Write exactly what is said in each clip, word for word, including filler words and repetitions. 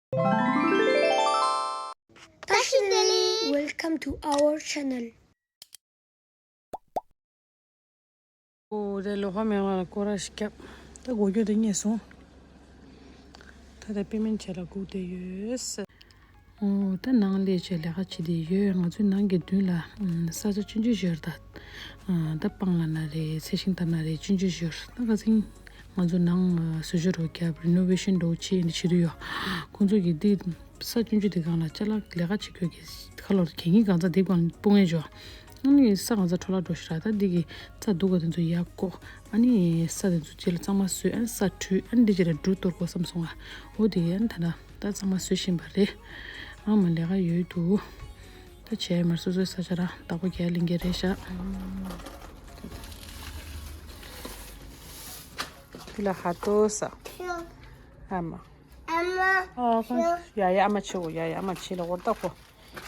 བཀྲ་ཤིས་བདེ་ལེགས། Welcome to our channel. ཨོ་རེད། ལོ་ཧ་མེ་ང་ལ་སྐོར་ར་ཞིག་བརྒྱབ། ད་སྒོ་རྒྱུ་དེ་རྙེད་སོང་། ད་ལྟ་པི་མན་བྱས་ལ་སྒུག་བསྡད་ཡོད། ཨོ་ད་ནང་སླེབས་བྱས་ལས་ཀ་བྱེད་བསྡད་ཡོད། ང་ཚོའི་ནང་གི་མདུན་ལ་ཨམ་ས་ཆ་ཆུང་ཆུང་ཞིག་ཡོད་རེད་ད། ཨ་ད་སྤང་ལ་ན་རེད། ཚལ་ཞིང་དར་ན་རེད། ཆུང་ཆུང་ཞིག་ཡོད་རེད། ད་ཁ་སང་ང་ཚོ་ནང་ཨ་བཟོ་བཅོས་རོགས་བརྒྱབ། རི་ནོ་ཝེ་ཤན་འགྲོ་བྱེད་ཡིན་བྱེད་དུ་ཡོད། ཁོང་ཚོ་གི་འདི་ས་ཆུང་ཆུང་དེ་སྒང་ལ་ཅ་ལག་ལས་ཀ་བྱེད་དགོས་ཀྱི་ཁ་ལོར་གད་སྙིགས་གང་ཚ་འདི་སྒང་སྤུངས་ཡས་འཇོག་ཨ་ནི་ས་གང་ཚ་འཕྲོ་བརླག་འགྲོ་ཤི་ར། ད་འདི་གི་རྩྭ་སྡུག་ག་དེ་ཚོ་ཡར་བཀོག་ཨ་ནི་ས་དེ་ཚོ་རྗེས་ལ་གཙང་མ་བཟོས། ཨ་ནི་ས་བྲུས། ཨ་ནི་འདི་རྗེས་ལ་འབྲུ་གཏོར་དགོས་བསམ་སོང་ང་། འོ་དེ་ཡང་ད་ལྟ་ད་གཙང་མ་བཟོས་བཞིན་པ་རེད། ཨ་མ་ལས་ཀ་ཡོད་འདུག་ད་བྱས་མར་སོ་སོའི་ས་ཆ་ར་བདག་པོ་རྒྱག་ལེན་གྱི་རེད་ཤག་འདི་ལ་ཧ་ཏོ་ས། ཨ་མ། ཨ་མ། ཨ་ཁོང་ཤོ། ཡ་ཡ་ཨ་མ་ཆེ་བོ། ཡ་ཡ་ཨ་མ་ཆེ་ལ་འོར་ད་ཁོ།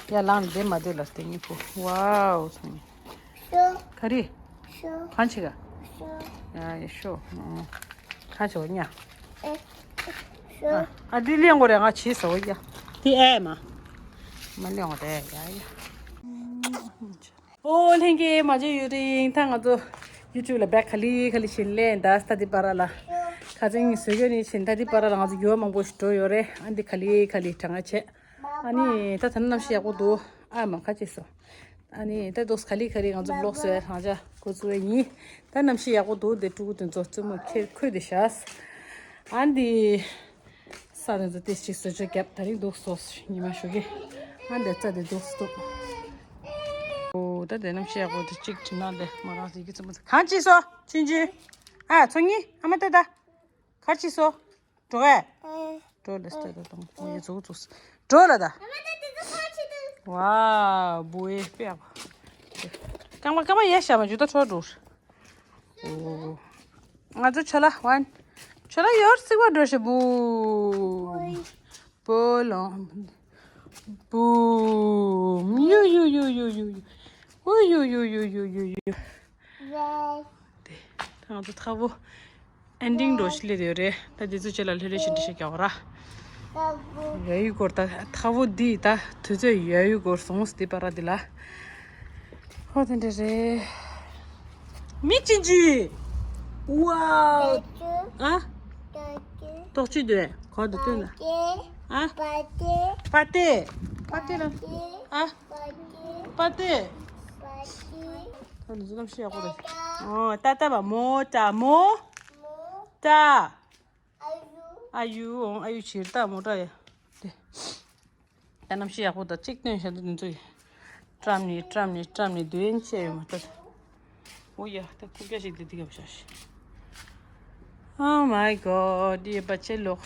ཡ་ལང་བདེ་མ་བདེ་ལ་བསྟན་ཉི་ཁོ། ཝའོ་སོང་ཉི། ཤོ། ག་རེ། ཤོ། གང་ཆེ་ག་ཤོ། ཡ་ཡ་ཤོ། ཨོ། གང་ཆེ་བ་ཉ། ཨེ། ཤོ། ཨ་ཨ་འདི་ལེན་དགོས་རེད། ང་བྱས་ཟ་བ་ཡ། འདི་ཨེ་མ། མ་ལེན་དགོས་རེད་ཡ་ཡ། ཨོ་ལྷན་རྒྱས་མ་བརྗེད་ཡུན་རིང་། ད་ང་ཚོ་ཡུ་ཊུབ་ལ་བེག་ག་ལེ་ག་ལེ་བྱིན་ལེན་ད་ས་ད་འདི་པར་ལ། ཁ་སང་བཟོས་རྒྱུ་ནི་བྱིན་ད་འདི་པར་ལ་ང་ཚོ་འགྱུར་བ་མང་པོ་ཞིག་འགྲོ་ཡོད་རེད། ཨ་འདི་ག་ལེ་ག་ལེ་གྲང་ང་བྱས། ཨ་ནི་ད་ད་ནམ་ཞིག་ཡག་པོ་འདུག་ཨ་མ་ཁ་ཅིག་སོ། ཨ་ནི་ད་དུས་ག་ལེ་ག་ལེ་ང་ཚོ་བི་ལོག་བཟོས་རང་ཅག་འགོ་བཙུགས་པ་ཡིན། ད་ནམ་ཞིག་ཡག་པོ་འདུག་དེ་ཕྲུ་གུ་དེ་ཚོ་རྩེད་མོ་ཁྱེར་ཁོས་དེ་བཞག་ཨ་འདི། ས་དེ་ཚོ་ཏིས་ཅིག་བཟོ་བཅོས་བརྒྱབ། ད་རིང་འདུག་སོ་ཉི་མ་ཞུ་གི་ཨ་འདི་རྩྭ་དེ་འདུག་སྟུག་ཨོ་ད་དེ་ནམ་ཞིག་ཡག་པོ་དེ་གཅིག་བྲིས་ན་དེ་མོ་རང་ཟིག་གི་རྩེད་མོ་ཚ། གང་ཅི་སོ་ཆུང་ཆུང་། ཨ་ཚོ་གཉིས། ཨ་མ་ལྟོས་ད། ག་ཅི་སོ། འགྲོ་གས། འགྲོ་ལ་ལྟོས་ད་དང་ཁོང་ཡ་ཚུགས་ཚུགས། འགྲོ་ལ་ད། ཝའོ་བུ་ཨེ་པེ། རྐང་པ་རྐང་པ་ཡ་ཤ་མ་ཇུ་ད་ཁྲོ་འགྲོ། ཨོ། ང་ཚོ་ཆོ་ལ་ཝན། ཆོ་ལ་ཡོར་སིག་བ་འགྲོ་ཤ་བུ། བུ་ལོང་། བུ། ཡུ་ཡུ་ཡུ། ཨུ་ཡུ་ཡུ་ཡུ། དེ། ད་ང་ཚོ་ཐག་པོ་ཨེན་ཌིང་འགྲོ་ཤི་ལེ་དེ་རེད། ད་དེ་ཚོ་ཆེ་ལ་ལྷོད་ལྷོད་ཤིག་འདྲི་ཤ་རྒྱག་ར། ཡ་ཡུ་གོར་ད་ཐག་པོ་འདི་ད་དུས་ཚོད་ཡ་ཡུ་གོར་སོང་སྟེ་པ་ར་འདི་ལ། ཧོ་དེ་འདྲ་རེད། མི་ཅི་ཅི། ཝའོ། ཨ། ཏོག་ཅི་དོན་གོ་དུ་སྟོན་ན། ཨ། པ་ཏེ། པ་ཏེ་ལ། ཨ། པ་ཏེ། ད་ནི་ཟུ་ལམ་ཤི་ཡག་པོ་རེད། ཨོ་ཏ་ཏ་བ་མོ་ཏ་མོ། ཏ། ཨ་ཡུ་ཨོང་ཨ་ཡུ་ཕྱིར་ལྟ་མོ་ཏྲ་ཡ། དེ། ད་གནམ་གཤིས་ཡག་པོ་དང་གཅིག་སྟོན་བྱ་འདུག་དེ་ཚོ་ཡི། བཀྲམ་ནས་བཀྲམ་ནས་བཀྲམ་ནས་དུས་ཡུན་ཆད་ཡོད་མ་ཏོ། ཨོ་ཡ་ད་ཁུག་རྒྱ་ཞིག་དེ་དེ་ག་བྱ་ཞིག Oh my god ཡེ་པ་ཆེ་ལོག་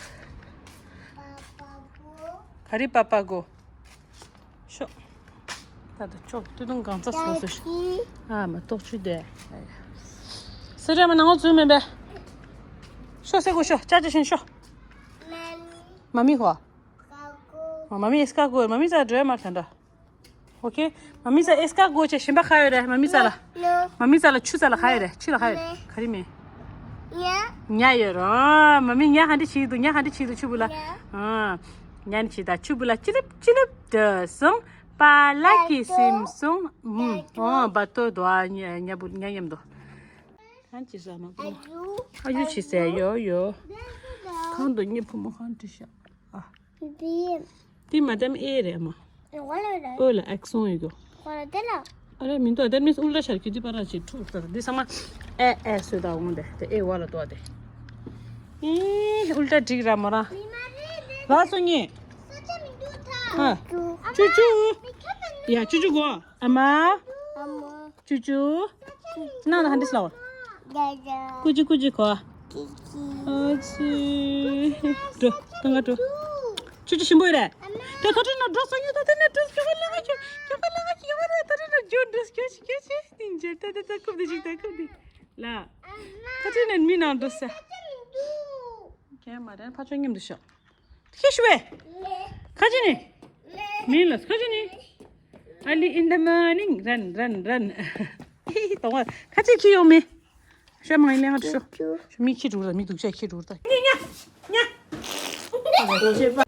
ག་རི་པ་པ་གོ་ཤོ། ད་ད་ཅོག་ཏུ་དུང་གང་ཚ་སོ་སོ་ཤོ། ཨ་མ་ཏོག་ཆུ་དེ། སེ་ར་མ་ནང་ཚུལ་མེད་པས། ཤོ་སེ་གོ་ཤོ་ཅག་ཅག་ཤན་ཤོ། མ་མི་གོ་མ་མི་ཨེ་སི་ཀ་གོ་མ་མི་ཚ་འགྲོ་མ་ཁན་འདྲ། ཨོ་ཁེ། མ་མི་ཚ་ཨེ་སི་ཀ་གོ་ཆེ་ཞིམ་པ་ཁ་ཡོད་རེད། མ་མི་ཚ་ལ། མ་མི་ཚ་ལ་ཆུ་ཚ་ལ་ཁ་ཡོད་རེད། ཆུ་ལ་ཁ་ཡོད་རེད། ག་རི་མེད། ཉ་ཡོད་རོ། མ་མི་ཉ་ཧ་འདྲི་ཆི་འདུག་ཉ་ཧ་འདྲི་ཆི་འདུག་ཆུ་བུ་ལ། ཉ་ནི་ཆི་ད་ཆུ་བུ་ལ་ཅི་ལབ་ཅི་ལབ་འདྲ་སོང་། པ་ལ་ཀི་སིམ་སོང་། ཨོ་བ་ཏོ་དོ་ཨ་ཉ་བུ་ཉ་ཉམ་དོ། གང་ཅི་ཟ་མ་ཨ་ཡུ་ཆི་ཟེར་ཡོ་ཡོ། གང་དུ་ཉི་བུ་མོ་གང་དུ་ཤ་ཨ། དེ་མ་དམ་ཨེ་རེད་མ། ཨོ་ལ་ཨེག་སོང་ཡོད་གོ་ཨ་རེ་མི་འདུག་དེ་མིས་ཨུལ་ཏྲ་ཤར་གྱི་དེ་པ་ར་ཅིག་ཐུག་ས་དེ་ཚང་མ་ཨེ་ཨེ་སོད་ད་འོང་དེ་དེ་ཨེ་བ་ལ་དོ་དེ། ཨེ་ཨུལ་ཏྲ་འགྲིག་ར་མོ་ར། ལ་སོ་ཉི། ཨ། ཅུ་ཅུ། ཡ་ཅུ་ཅུ་གོ་ཨ་མ། ཅུ་ཅུ། ནང་ལ་ཧ་འདྲི་སླ་བ། ཀུ་ཅི་ཀུ་ཅི་གོ་ཨ་ཅི། འགྲོ་ཏང་ག་འགྲོ། ཆུ་ཆུ་ཞིམ་པོ་ཡོད་རེད། དེ་ཐོ་ཁྲི་ན་འགྲོ་སོང་ཡོད། ད་དེ་ནས་འགྲོ་སྐྱོ་ག་ལ་ང་ཁྱོད་སྐྱོ་ག་ལ་ང་ཁྱོད་ཡོད་རེད། ད་དེ་ནས་འགྲོ་འགྲོ་སྐྱོ་ཞིག་སྐྱོ་ཞིག་སྟིང་རྗེ་ད་ད་ད་ཁུབ་དེ་ཞིག་ད་ཁུབ་དེ་ལ། ཐོ་ཁྲི་ནས་མི་ནང་འགྲོ་ས། ཁྱེད་མ་རེད་ཕ་ཆོས་མཉམ་དུ་ཤོག་ཁྱེད་ཤི་བས། ཁ་ཅི་ནི། མིན་ལ་ཁ་ཅི་ནི། Early in the morning run run run། དང་བ་ཁ་ཅི་ཁྱི་ཡོང་མི། ཤ་མང་ཡིན་ལས་ང་ཤོ། ཤོ་མི་ཁྱི་འགྲོ་ད་མི་སྡུག་ཅག་ཁྱི་འགྲོ་ད། ཉ་ཉ་ཉ།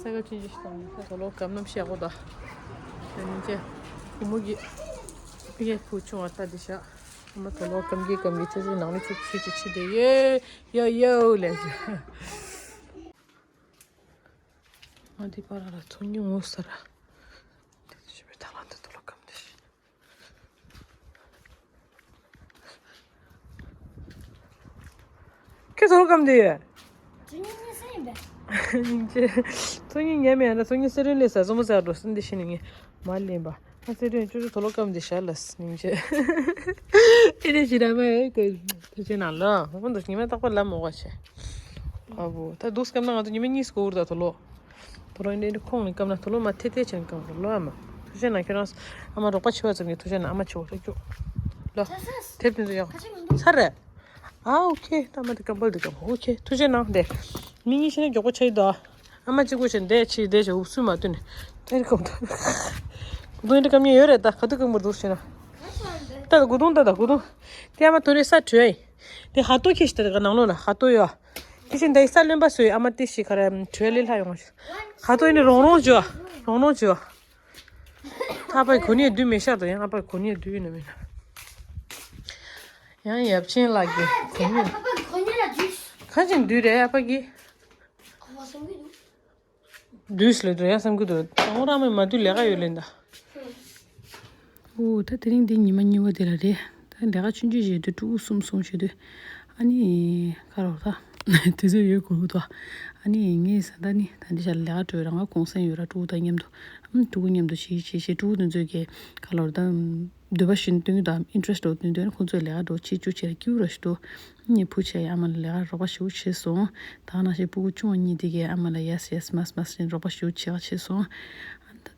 ས་ཀ་ཆུང་ཆུང་ཞིག་བཏང་ནས་ད་དུག་ལོག་སྐམ་ནམ་ཤེས་གོ་ད། དེ་ནས་ཅེ་བུ་མོ་གི་ཕི་གེ་ཕུ་ཆུང་བ་ལྟ་དེ་ཤ་ཨ་མ་དུག་ལོག་སྐམ་གི་སྐམ་གི་ཆུ་ཆུ་ནང་ནས་ཆུ་ཆུ་ཆུ་ཆུ་དེ་ཡོ་ཡོ་ཡོ་ལས་ཟེར། ང་འདི་པར་ལ་ཚོ་ཉུང་ངུ་ས་ར། དེ་ཚོ་ཞིབ་པའི་ཐང་ལ་འདི་དུག་ལོག་སྐམ་དེ་ཤ། ཁྱོད་དུག་ལོག་སྐམ་དེ་ཡོད། ཚོ་ཉིད་ཉིད་སུ་ཡིན་པས། སྙིང་རྗེ། ཚོ་ཉིད་ཉལ་མི་ཡང་ན་ཚོ་ཉིད་སེ་རིན་ལས་ས་སོ་མོ་ཟ་འགྲོ་སྲིན་དེ་ཤི་ནི་ངས་མ་ལེན་པ། ཨ་སེ་རིན་ཅོ་ཅོ་དུག་ལོག་སྐམ་དེ་ཤ་ལ་སྙིང་རྗེ། ཨེ་དེ་ཞི་ར་མ་ཨེ་ཀོ་ཐུགས་རྗེ་གནང་ལ་ཧོ་འདུག་ཉི་མ་རྟག་པར་ལ་མོ་ག་ཆེ། ཨ་བོ་ད་དུག་སྐམ་ན་ང་ཚོ་ཉི་མ་གཉིས་སྐོར་ད་དུག་ལོག་དུག་ལོག་འདི་འདི་ཁོང་ནས་སྐམ་ན་དུག་ལོག་མ་ཐེ་ཐེ་ཆེན་སྐམ་དུག་ལོག་ཨ་མ། ཐུགས་རྗེ་གནང་ཁྱོད་རང་ཨ་མ་རོགས་པ་བྱེད་པ་ཙམ་གྱིས་ཐུགས་རྗེ་གནང་ཨ་མ་བྱེད་པ་རེད་ཅོ། ལོ། ཚ་ཚ། དེབ་དེ་ཚོ་ཡག་ཚ་ཆེ་མི་འདུག་ཚ་རེད། ཨ་ཨོ་ཁེ་ད་མ་དེ་སྐམ་པོ་འདི་སྐམ་ཨོ་ཁེ་ཐུགས་རྗེ་གནང་དེ། མི་གཉིས་ཤི་ན་མགྱོགས་པོ་ཆགས་ཡི་འདུག་ཨ་མ་གཅིག་པུ་ཞིག་འདས་ཆི་འདས་ཞིག་འུབ་སུ་མ་བཏུན་ནས་ཏེ་རི་ཀོ་མཐོ། གུ་དུང་འདི་ཀམ་ཉེ་ཡོད་རེད། ད་ག་དུས་ཀམ་པོར་འདུག་ཤེ་ན། ད་གུ་དུང་ད་ད་གུ་དུང་། དེ་ཨ་མ་དོ་རེ་ས་བྲོས་ཡིན། དེ་ཧ་ཏོ་ཁྱེར་ཤི་ད་ག་ནང་ལོགས་ལ་ཧ་ཏོ་ཡོད། དེ་བཞིན་དེ་ས་རློན་པ་སོས་ཨ་མ་ཏི་ཤི་ཁ་ར་བྲོས་ལི་ལྷ་ཡོང་ཤི། ཧ་ཏོ་ཡིན་ནི་རོང་རོང་བྱོས། རོང་རོང་བྱོས། ཨ་ཕའི་གོ་ནས་བསྡུས་མི་ཤར་དང་ཡང་ཨ་ཕའི་གོ་ནས་བསྡུས་ཡིན་ན་མིན་ན། ཡང་ཡབ་ཆེན་ལགས་ཀྱི་གོ་ནས། ཨ་ཕ་གོ་ནས་ལ་བསྡུས། གང་ཅིན་བསྡུས་རེད་ཨ་ཕ་གི། གོ་བ་སང་གི་འདུག་བསྡུས་ལ་འགྲོ་ཡ་བསམ་གི་འདུག་ད་ངོ་རང་མེད་མ་བསྡུས་ལས་ཀ་ཡོད་ལེན་ད། ཨོ་ད་དེ་རིང་འདི་ཉི་མ་གཉིས་པ་དེ་ལ་རེད། ད་ལས་ཀ་ཆུང་ཆུང་ཞིག་དུས་ཕྲུ་གུ་གསུམ་གསུམ་ཞིག་དུས། ཨ་ནི་ཁ་རོག་ད་དུས་ཚོད་ཡོད་དགོས་ཀྱི་འདུག་ཨ་ནི་ངས་ཟ་ད་ནི་ད་འདི་ཞག་ལས་ཀ་འགྲོ་རང་ང་གུང་སེང་ཡོད་ར་ཕྲུ་གུ་དང་མཉམ་དུ། ཨམ་ཕྲུ་གུ་མཉམ་དུ་ཞིག་ཞིག་ཞིག་ཕྲུ་གུ་དེ་ཚོས་ཀྱི་ཁ་ལོར་ད་འདོད་པ་བཞིན་སྟོན་གྱི་འདུག་ཨིན་ཊི་རེ་སི་ཊི་འདུག་དེ་འདྲ་ཁོང་ཚོས་ལས་ཀ་འགྲོ་བྱེད་བཅུག་བྱེད་ལ་སྐྱིད་པོ་ར་ཞིག་འདུག་ངས་བུ་ཆེ་ཡ་ཨ་མ་ལ་ལས་ཀ་རོགས་པ་ཞེ་པོ་བྱས་སོང་། ད་ག་ནང་བཞིན་ཕྲུ་གུ་ཆུང་བ་གཉིས་དེ་གས་ཨ་མ་ལ་ཡས་ཡས་མས་མས་ཟེར་རོགས་པ་ཞེ་པོ་བྱེད་ཀ་བྱས་སོང་།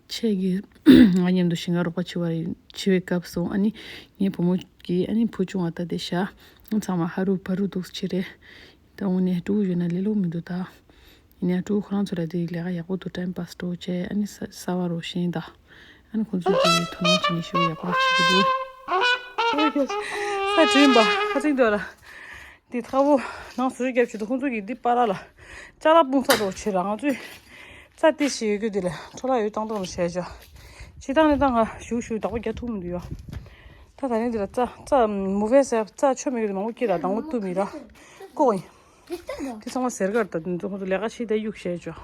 ཆེ་གི་ང་མཉམ་དུ་ཞིང་ཁ་རོགས་པ་བྱེད་པ་བྱེད་པའི་སྐབས་སུ་ཨ་ནི་ངའི་བུ་མོ་གིས་ཨ་ནི་བུ་ཆུང་བ་ད་དེ་ཤ་ཚང་མ་ཧ་རུ་བ་རུ་འདུག་བྱེད་རེད། ད་དངོས་གནས་ཕྲུ་གུ་ཡོད་ན་ལས་སླ་པོ་མི་འདུག་ད། ཡིན་ནའང་ཕྲུ་གུ་ཁོ་རང་ཚོ་ལ་དེ་ལས་ཀ་ཡག་པོ་འདུག་ཊའིམ་པཱས་འགྲོ་བྱས་ཨ་ནི་ས་ས་བ་རོ་ཤེས་ད། ཨ་ནི་ཁོ་ཚོ་གི་དོ་སྣང་བྱེད་ནི་ཤུགས་ཡག་པོ་བྱེད་ཀྱི་འདུག་ས་དྲིན་པ་ཁ་ཚིག་འདོད་ལ། འདི་ཐག་པོ་ནང་སུ་རྒྱབ་བྱེད་དུ་ཁོང་ཚོ་གི་འདི་པ་ར་ལ་ཅ་ལག་སྤུངས་ས་འགྲོ་བྱེད་ར་ང་ཚོས་རྩྭ་ཏི་ཞིག་ཡོད་རྒྱུ་འདི་ལ་འཕྲོ་བརླག་ཡོད་བཏང་བཏང་ལ་བྱས་བྱ། ཕྱི་ཐང་ནས་ད་ང་ཞུ་ཞུ་བདག་པོ་རྒྱ་ཐུག་མི་འདུག་ཡོ། ད་ད་ནི་འདི་ལ་རྩྭ་རྩྭ་མུ་བས་ཟེར་རྩྭ་ཆོ་མི་གི་མང་པོ་སྐྱེས་ལ་དང་པོ་བཏུབ་མི་ར་ཀོ་ཡིན། དེ་ཚང་མ་ཟེར་གར་དང་དེ་ཚོ་ཁོང་ཚོ་ལས་ཀ་བྱེད་དེ་གཡུག་བྱས་ཅོ།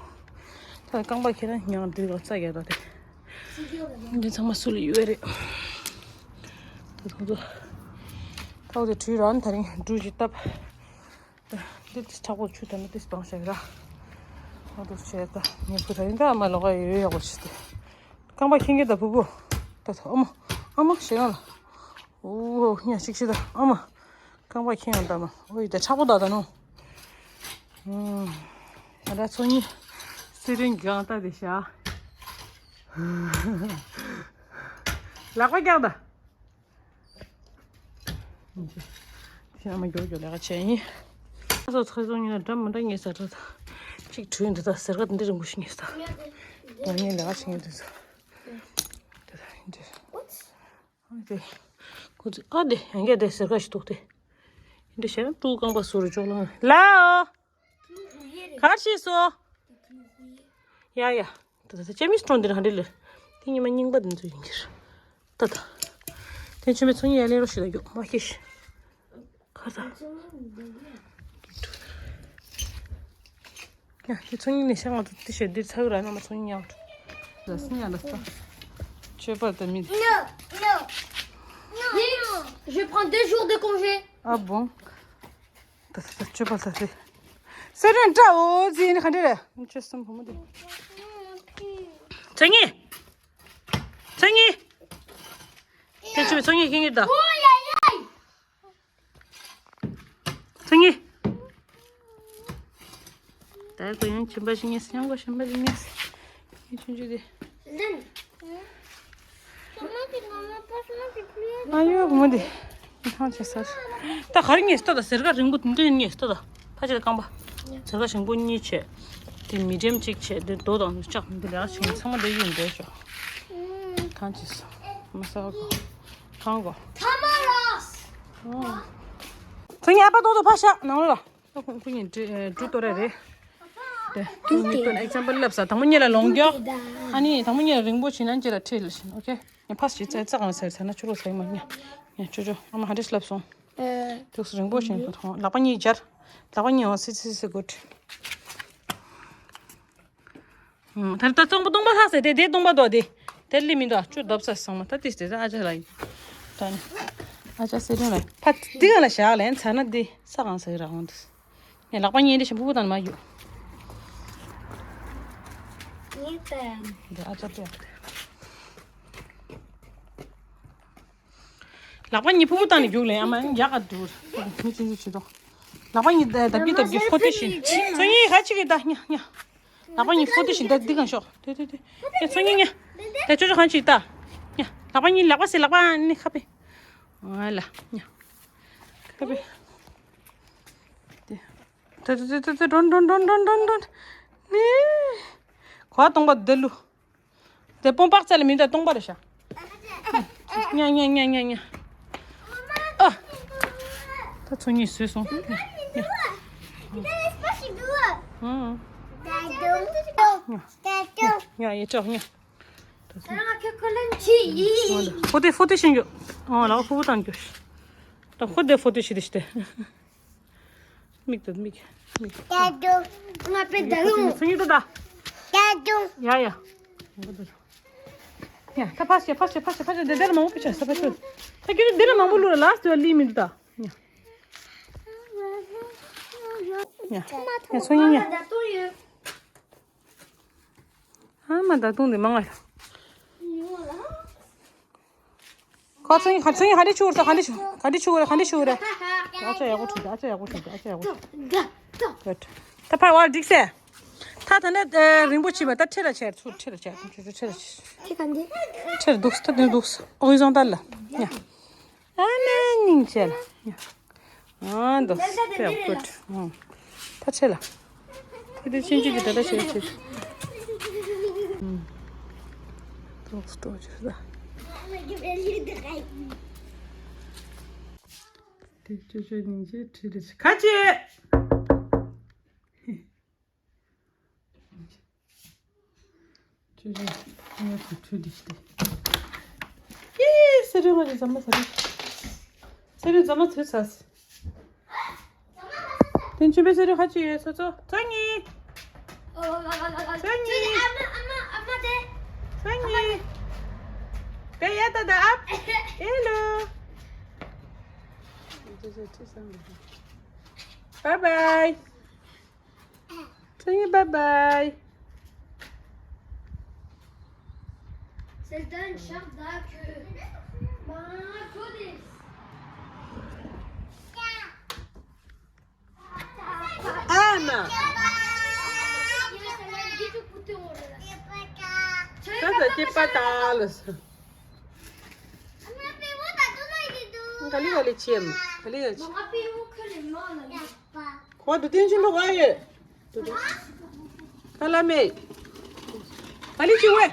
ད་རྐང་པ་ཁྱེར་ན་ཉང་དེ་ལ་རྩྭ་རྒྱག་ད་དེ། འདི་ཚང་མ་སུ་ལ་ཡོད་རེད། ད་ཁོང་ཚོ་ད་འོ་དེ་བྲུས་རང་ད་རིང་འབྲུ་ཅིག་བཏབ། འདི་དེ་ཆག་པོ་ཆུ་དང་དེ་སྤང་བྱ་གི་ར། འོ་དེ་བྱས་ད་ཉེ་ཕུ་ད་རིང་ད་ཨ་མ་ལོག་ག་ཡོད་ཡག་པོ་བྱས་ཏེ། རྐང་པ་ཁེངས་ཀྱི་ད་བུ་བུ། ད་ད་ཨ་མ་ཨ་མ་ཞེ་ཡང་ལ། ཨོ་ཉ་ཤིག་ཤིག་ད་ཨ་མ། རྐང་པ་ཁེངས་ཡོང་ད་མ་ཨོ་ཡི་ད་ཆག་པོ་ད་ད་ནོ། ཨུམ། ད་ད་ཚོ་གཉིས་སེ་རིང་གང་ལྟ་དེ་ཤ། ལག་པ་རྒྱག་ད། དེ་ཨ་མ་མགྱོགས་མགྱོགས་ལས་ཀ་བྱས་ཡིན། ཨ་སོ་ཚེ་སོང་ཉིན་ལ་འདྲ་མི་འདྲ་ངེས་ས་ད་ད། གཅིག་བྲུས་འདི་ད་ཟེར་ག་འདི་རིང་པོ་ཞིག་ངེས་ས། ད་ངས་ལས་ཀ་བྱེད་ངེས་འདི་ཚོ། ད་ད་འདི། ཨ་དེ། ཁོ་ཚོས་ཨ་དེ་ཡང་བསྐྱར་དེ་ཟེར་ག་ཞིག་འདུག་སྟེ། འདི་བྱས་ན་ཕྲུ་གུ་རྐང་པ་ཟུར་རུ་ཅོག་ལ་ལའོ། གར་ཤི་སོ། ཡ་ཡ། ད་ད་ཅེ་མིས་ཀྲོན་འདི་རང་འདི་ལ། དེ་ཉི་མ་རྙིང་པ་འདི་ཚོ་ཡིན་གྱི་རེད། ད་ད། དེ་ཆུ་མེད་ཚོ་གཉིས་ཡ་ལེ་རོ་ཞིག་ལ་རྒྱུག་མ་ཤེས་ཤི། གར་ད། ཡ་དེ་ཚོ་གཉིས་ནས་ཤ་ང་ཚོ་དེ་བྱས་འདི་ཚ་གི་ར་ན་མ་ཚོ་གཉིས་ཡང་། ད་སི་ཉ་ད་ས། ཆོས་པ་ད་མི། Non, non, non. Je prends deux jours de congé. Ah bon? ད་ད་ད་ཆོས་པ་ད་དེ། སེ་རན་ཏྲ་འོ་ཛི་ནི་ག་འདྲ་རེད། ཆོས་སམ་བུ་མོ་དེ། ཚེ་ངེས། ཚེ་ངེས། དེ་ཆུ་ཚེ་ངེས་ཁེངས་ཀྱི་ད། ཚེ་ངེས། ད་ཁོ་ཡང་ཆེན་པ་ཞིག་ངེས་ཡང་ཁོ་ཆེན་པ་ཞིག་ངེས། ངས་ཆུང་ཆུང་དེ། ཨ་ཡོ་བུ་མོ་འདི། ཐང་ཆད་ས། ད་ག་རེ་ངས་ལྟ་ད་ཟེར་ག་རིང་པོ་འདི་ངས་ལྟ་ད། ཕ་ཆེ་རྐང་པ། ཟེར་ག་ཞིང་པོ་གཉིས་བྱས། དེ་མི་འགྲེམ་གཅིག་བྱས་དེ་རྡོ་དང་ལྕགས་འདི་ལས་ཀ་བྱེད་ཚང་མ་འདི་ཡིན་འདྲ་ཤོག་ཐང་ཆད་ས། མ་ས་གོ་ཐང་གོ་ཚང་མ་ཨ་ཕ་ཏོག་ཏོ་ཕ་ཤ་ནང་ལ། ཁོ་ཁོ་གཉིས་འབྲུ་འབྲུ་གཏོར་རེ་རེད། དེ་ཁོ་གཉིས་གཏོར་ཨེག་ཛམ་པལ་ལབ་ས་དང་པོ་གཉིས་ལ་ལོང་རྒྱོ། ཨ་ནི་དང་པོ་གཉིས་ལ་རིང་པོ་བྱིན་ན་ཅི་ལ་ཁྲིད་ལ་བྱིན། ཨོ་ཁེ། ངས་ཕ་ཞིག་ཙག་ཙག་ང་ཟེར་ཟེར་ན་ཆུ་རོ་ཟ་ཡི་མ་ཉ། ཉ་ཅོ་ཅོ་ཨ་མ་ཧ་འདྲེས་ལབ་སོང་། དུག་སུ་རིང་པོ་བྱིན་ཁོ་ཐོང་ལག་པ་གཉིས་སྦྱར། ལག་པ་གཉིས་འོང་སི་སི་སི་གོ་ཁྲི། ད་ལྟ་སྟོང་པ་སྟོང་པ་ལྷག་ཟེར་དེ་དེ་སྟོང་པ་དོ་དེ། དེ་ལི་མི་འདུག་ཨ་ཅོ་བརྡབ་ས་སོང་མ་ད་ཏིས་དེ་ད་ཨ་ཅག་ལ་ཡིན། ད་ནི། ཨ་ཅག་སེ་རིང་ལ་ཡིན་ཕ་འདི་ག་ལ་བཞག་ལན་ཚར་ན་འདི་ས་གང་ཟ་གི་ར་འོང་འདུག་ངས་ལག་པ་གཉིས་འདི་ཞིམ་པོ་དང་མ་རྒྱུག་ངས་ད་འདི་ཨ་ཅག་པས། ལག་པ་གཉིས་ཕུ་བོ་བཏང་ནས་རྒྱུག་ལེ་ཨ་མ་ཡག་ག་འདུག་མི་ཚིན་ཚིན་བྱེད་དོ། ལག་པ་གཉིས་ད་ད་འདི་ད་འདི་ཕོ་ཏི་བཞིན། ཚོ་གཉིས་ག་ཅིག་གི་ད་ཉ་ཉ། ལག་པ་གཉིས་ཕོ་ཏི་བཞིན་ད་འདི་གང་ཤོག་དེ་དེ་དེ། ཡ་ཚོ་གཉིས་ཉ། ད་ཅོ་ཅོ་གང་ཅིག་ད། ཉ། ལག་པ་གཉིས་ལག་པ་སེ་ལག་པ་ནི་ཁ་པེ། ཨ་ལ་ཉ། ཁ་པེ། དེ། ཏེ་ཏེ་ཏེ་ཏེ་ཏེ་འགྲོ་འགྲོ་འགྲོ་འགྲོ་འགྲོ་འགྲོ། ནི། གོ་བ་སྟོང་པ་འདི་ལུ། དེ་སྤུངས་པག་ཙ་ལ་མིན་ད་སྟོང་པ་རེད་ཤག་ཉ་ཉ་ཉ་ཉ་ཉ། ཨ། ད་ཚོ་གཉིས་བཟོས་སོང་། ཉ་ཉ་ཉ་ཉ། ཨ། ཉ་ཡེ་ཅོག་ཉ། ཧོ་དེ་ཧོ་དེ་ཤེས་རྒྱུ། ཨོ་ལ་ཧོ་བོ་བཏང་རྒྱུ། ད་ཧོ་དེ་ཧོ་དེ་ཤེས་དེ་ཤེས་དེ། མིག་ཏུ་མིག་མིག་ད་དུང་། ང་པེ་ད་དུང་། སུ་ཡིན་ད་ད། ད་དུང་། ཡ་ཡ། ཡ་ད་ཕར་ཤེས་ཕར་ཤེས་ཕར་ཤེས་ཕར་ཤེས་དེ་དེར་མང་པོ་ཕྱིན་ས་ཕར་ཤོད། ད་ཁྱོད་ཚོ་འདིར་མང་པོ་བླུགས་ལ་ལཱསི་ཊི་ལི་མི་འདུག་ད། ཡ་ཡ་སུ་ཡིན་ཡ། ཨ་མ་ད་དུང་འདི་མང་ང་ཡ། ཁོ་ཚོ་ཡིན་ཁ་ཚོ་ཡིན་ཧ་ལས་ཆུ་བུར་ས་ཧ་ལས་ཆུ་ཧ་ལས་ཆུ་བུར་ཧ་ལས་ཆུ་བུར། ཨ་ཅག་ཡག་པོ་བྲིས་འདུག་ཨ་ཅག་ཡག་པོ་བྲིས་འདུག་ཨ་ཅག་ཡག་པོ་བྲིས། Good། ད་ཕར་བར་འགྲིག་སེ། ད་ད་ནས་ཨེ་རིང་པོ་བྱས་པ་ད་ཁྲེ་ར་ཆེར་ཚུར་ཁྲེ་ར་ཆེར་ཁྲེ་ར་ཆེར། ཁྲེ་ག་འདི། ཁྲེ་ར་འདུག་ད་དེ་འདུག་ཨོ་ཡི་བཟང་ལྟར་ལ་ཡ། ཨ་ནི་སྙིང་རྗེ་ལ་ཡ། ཨ་འདུག་ཕེབས་ཀུད། ཨ་ཕར་ཆེ་ལ། ཁོ་དེ་ཆུང་ཆུང་གི་ད་ལྟ་བྱས་བྱས། ཨུམ། ཏོག་ཏོག་ཅིག་ལ། དེ་ཅོ་ཅོ་སྙིང་རྗེ་ཁྲིད་དེ་ཆེ་ཁ་ཅེ། ཅོ་ཅོ་ངས་ཁུ་ཁྲུས་འདི་ཞིག་སྟེ། ཨེ་སེ་རུ་ང་ཅི་ཟ་མ་ཟ་རུ། སེ་རུ་ཟ་མ་ཚུད་ཚ། དེ་ཆུ་བེ་སེ་རུ་ཁ་ཅི་ཡོད་སོ་སོ་ཚོ་གཉིས། ཚོ་གཉིས། ཚོ་གཉིས། དེ་ཡ་ད་ད་ཨབ། ཨེ་ལོ། Bye bye། ཚོ་གཉིས་bye bye། C'est un chat d'accueil. ཨ་མ། ད་ད་ཅི་པ་ད་ལ་ས། ག་ལི་ག་ལི་ཆེ་མ་ག་ལི་ག་ལི་ཆེ། ཁོ་དུ་ཏན་ཅི་ལོ་ག་ཡོད། ཁ་ལ་མེ། ག་ལི་ཆེ་བས།